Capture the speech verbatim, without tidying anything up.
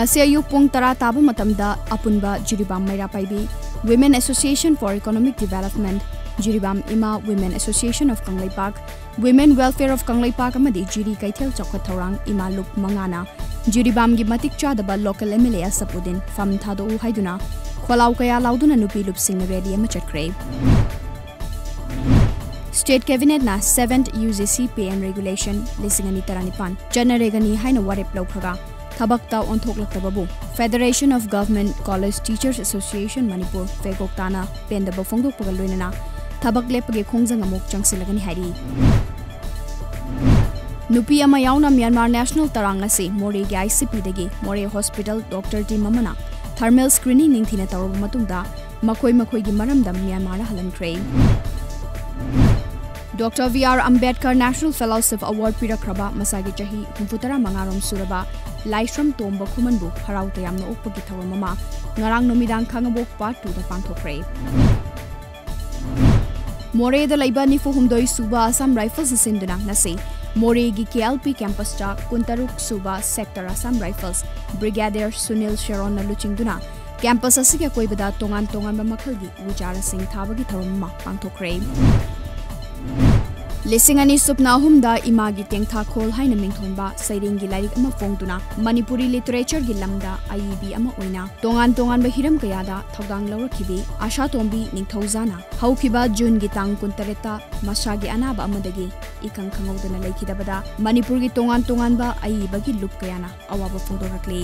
ꯉꯁꯤ ꯑꯌꯨꯛ ꯄꯨꯡ ꯇꯔꯥ ꯇꯥꯕ ꯃꯇꯝꯗ ꯑꯄꯨꯟꯕ Jiribam ꯃꯩꯔꯥ ꯄꯥꯏꯕꯤ Women Association for Economic Development, Jiribam ꯏꯃꯥ Women Association of Kangleipak, Women Welfare of Kangleipak ꯑꯃꯗꯤ ꯖꯤꯔꯤ ꯀꯩꯊꯦꯜ ꯆꯥꯎꯈꯠ ꯊꯧꯔꯥꯡ ꯏꯃꯥ ꯂꯨꯞ ꯃꯉꯥꯅ ꯖꯤꯔꯤꯕꯥꯝꯒꯤ ꯃꯇꯤꯛ ꯆꯥꯗꯕ local M L A ꯑꯁꯥꯄꯨꯗꯤꯟ ꯐꯝ ꯊꯥꯗꯣꯛꯎ ꯍꯥꯏꯗꯨꯅ ꯈꯣꯜꯂꯥꯎ ꯀꯌꯥ ꯂꯥꯎꯗꯨꯅ ꯅꯨꯄꯤ ꯂꯨꯞꯁꯤꯡꯅ rally ꯑꯃ ꯆꯠꯈ꯭ꯔꯦ꯫ State Cabinet ꯅ seventh U G C Pay and Regulation ꯂꯤꯁꯤꯡ ꯑꯅꯤ ꯇꯔꯥꯅꯤꯄꯥꯟ ꯆꯠꯅꯔꯦꯒꯅꯤ ꯍꯥꯏꯅ ꯋꯥꯔꯦꯞ ꯂꯧꯈ꯭ꯔꯒ ꯊꯕꯛꯇ ꯑꯣꯟꯊꯣꯛꯂꯛꯇꯕꯕꯨ Federation of Government College Teachers Association Manipur, ꯐꯦꯒꯣꯛꯇꯥꯅ ꯄꯦꯟꯗꯕ ꯐꯣꯡꯗꯣꯛꯄꯒ ꯂꯣꯏꯅꯅ ꯊꯕꯛ ꯂꯦꯞꯄꯒꯤ ꯈꯣꯡꯖꯪ ꯑꯃꯨꯛ ꯆꯪꯁꯤꯜꯂꯒꯅꯤ ꯍꯥꯏꯔꯤ꯫ ꯅꯨꯄꯤ ꯑꯃ ꯌꯥꯎꯅ ꯃ꯭ꯌꯥꯟꯃꯥꯔ national ꯇꯔꯥꯡ ꯑꯁꯤ ꯃꯣꯔꯦꯒꯤ I C P ꯗꯒꯤ ꯃꯣꯔꯦ hospital doctor team ꯑꯃꯅ thermal screening ꯅꯤꯡꯊꯤꯅ ꯇꯧꯔꯕ ꯃꯇꯨꯡꯗ ꯃꯈꯣꯏ ꯃꯈꯣꯏꯒꯤ ꯃꯔꯝꯗꯝ ꯃ꯭ꯌꯥꯟꯃꯥꯔꯗ ꯍꯜꯍꯟꯈ꯭ꯔꯦ꯫ Doctor B R Ambedkar National Fellowship Award ꯄꯤꯔꯛꯈ꯭ꯔꯕ ꯃꯁꯥꯒꯤ ꯆꯍꯤ ꯍꯨꯝꯐꯨꯇꯔꯥ ꯃꯉꯥ ꯔꯣꯝ ꯁꯨꯔꯕ ꯂꯥꯏꯁ꯭ꯔꯝ ꯇꯣꯝꯕ ꯈꯨꯃꯟꯕꯨ ꯍꯔꯥꯎ ꯇꯌꯥꯝꯅ ꯑꯣꯛꯄꯒꯤ ꯊꯧꯔꯝ ꯑꯃ ꯉꯔꯥꯡ ꯅꯨꯃꯤꯗꯥꯡ ꯈꯥꯉꯕꯣꯛ part two ꯗ ꯄꯥꯡꯊꯣꯛꯈ꯭ꯔꯦ꯫ ꯃꯣꯔꯦꯗ ꯂꯩꯕ ꯅꯤꯐꯨ ꯍꯨꯝꯗꯣꯏ ꯁꯨꯕ Assam Rifles ꯁꯤꯟꯗꯨꯅ ꯉꯁꯤ ꯃꯣꯔꯦꯒꯤ K L P campus ꯇ ꯀꯨꯟꯇꯔꯨꯛ ꯁꯨꯕ Sector Assam Rifles Brigadier Sunil ꯁꯦꯔꯣꯟꯅ ꯂꯨꯆꯤꯡꯗꯨꯅ campus ꯑꯁꯤꯒꯤ ꯑꯀꯣꯏꯕꯗ ꯇꯣꯉꯥꯟ ꯇꯣꯉꯥꯟꯕ ꯃꯈꯜꯒꯤ ꯎ ꯆꯥꯔꯥꯁꯤꯡ ꯊꯥꯕꯒꯤ ꯊꯧꯔꯝ ꯑꯃ ꯄꯥꯡꯊꯣꯛꯈ꯭ꯔꯦ꯫ ꯂꯤꯁꯤꯡ ꯑꯅꯤ ꯁꯨꯞꯅ ꯑꯍꯨꯝꯗ ꯏꯃꯥꯒꯤ ꯇꯦꯡꯊꯥꯈꯣꯜ ꯍꯥꯏꯅ ꯃꯤꯡꯊꯣꯟꯕ ꯁꯩꯔꯦꯡꯒꯤ ꯂꯥꯏꯔꯤꯛ ꯑꯃ ꯐꯣꯡꯗꯨꯅ ꯃꯅꯤꯄꯨꯔꯤ literature ꯒꯤ ꯂꯝꯗ ꯑꯏꯕꯤ ꯑꯃ ꯑꯣꯏꯅ ꯇꯣꯉꯥꯟ ꯇꯣꯉꯥꯟꯕ ꯍꯤꯔꯝ ꯀꯌꯥꯗ ꯊꯧꯗꯥꯡ ꯂꯧꯔꯛꯈꯤꯕꯤ ꯑꯥꯁꯥꯇꯣꯝꯕꯤ ꯅꯤꯡꯊꯧꯖꯥꯅ ꯍꯧꯈꯤꯕ ꯖꯨꯟꯒꯤ ꯇꯥꯡ ꯀꯨꯟꯇꯔꯦꯠꯇ ꯃꯁꯥꯒꯤ ꯑꯅꯥꯕ ꯑꯃꯗꯒꯤ ꯏꯈꯪ ꯈꯪꯍꯧꯗꯅ ꯂꯩꯈꯤꯗꯕꯗ ꯃꯅꯤꯄꯨꯔꯒꯤ ꯇꯣꯉꯥꯟ ꯇꯣꯉꯥꯟꯕ ꯑꯏꯕꯒꯤ ꯂꯨꯞ ꯀꯌꯥꯅ ꯑꯋꯥꯕ ꯐꯣꯡꯗꯣꯔꯛꯂꯤ꯫